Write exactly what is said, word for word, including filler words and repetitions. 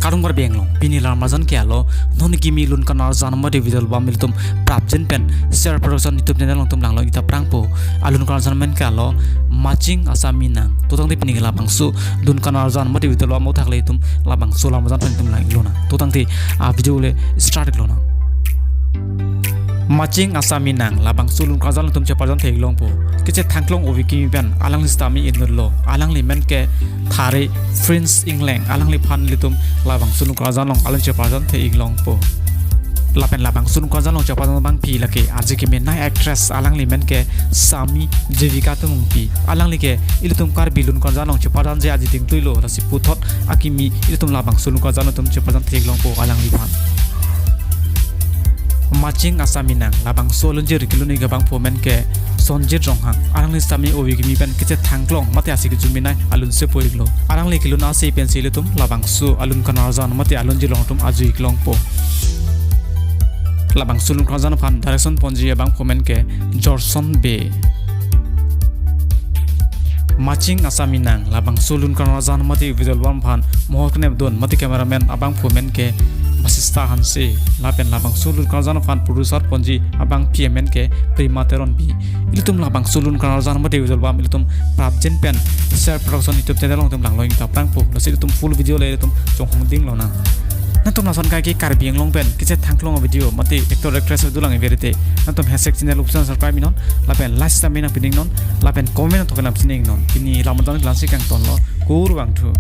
Kardom Karbi Anglong, pini alam arjan ke alo, non kimi lun kanarjan mate video album ilitum prapjin pen Ser Production YouTube channel along tum langlong ik ta prangpo. Alun kanarjan amen ke alo Maching Asami Nang. To tangte pini ke labangso lun kanarjan mate video album athak le itum labangso alam arjan pen itum lang ik lonang. To tangte a video le start ik lonang. Maching Asami Nang labangso lun kanarjan along itum cheparjan thek ik longpo. Kechethangklong ove kimi pen alangli sitame inutlo. Alangli amen ke Thare Prince Ingleng. Alangliphan ilitum labangso lun kanarjan along alun cheparjan thek ik longpo. Lapen labangso lun kanarjan along cheparjan abangpi lake arje kemenei actress, alangli amen ke Sami Jivika Timungpi. Alangli ke ilitum Karbi lun kanarjan along cheparjanji aji dingtuilo, lasi puthot akimi ilitum labangso lun kanarjan along itum cheparjan thek ik longpo alangliphan. Maching Asami Nang labangso alunjir kelun ik abangpo amen ke Sonjit Ronghang. Alangli sitame ove kimi pen kechethangklong mate ase kejumenei alun sepo iklo. Alangli kelun ase pensi ilitum labangso alun kanarjan mate alunjir along itum ajui ik longpo. Labangso lun kanarjan aphan direction ponji abangpo amen ke Jorson Bey. Maching Asami Nang labangso lun kanarjan mate video album aphan mohor kenep dun mate cameraman abangpo amen ke Basista Hanse. Lapen labangso lun kanarjan aphan producer ponji abangpi amen ke Prima Teronpi. Ilitum labangso lun kanarjan mate video album ilitum prapjin pen Ser Production YouTube channel along itum langlong ik ta prangpo. Lasi ilitum full video le ilitum chonghong ding lonang. Nangtum lason kai ke Karbi Anglong pen kechethangklong video mate actor actress dolang iverite, nangtum hashtag channel option subscribe ik non, lapen like sitame nangpi ding non, lapen comment nangtum kelam si ning non. Pini alam arjan ke la-ansi kangtonlo, kurvangthu.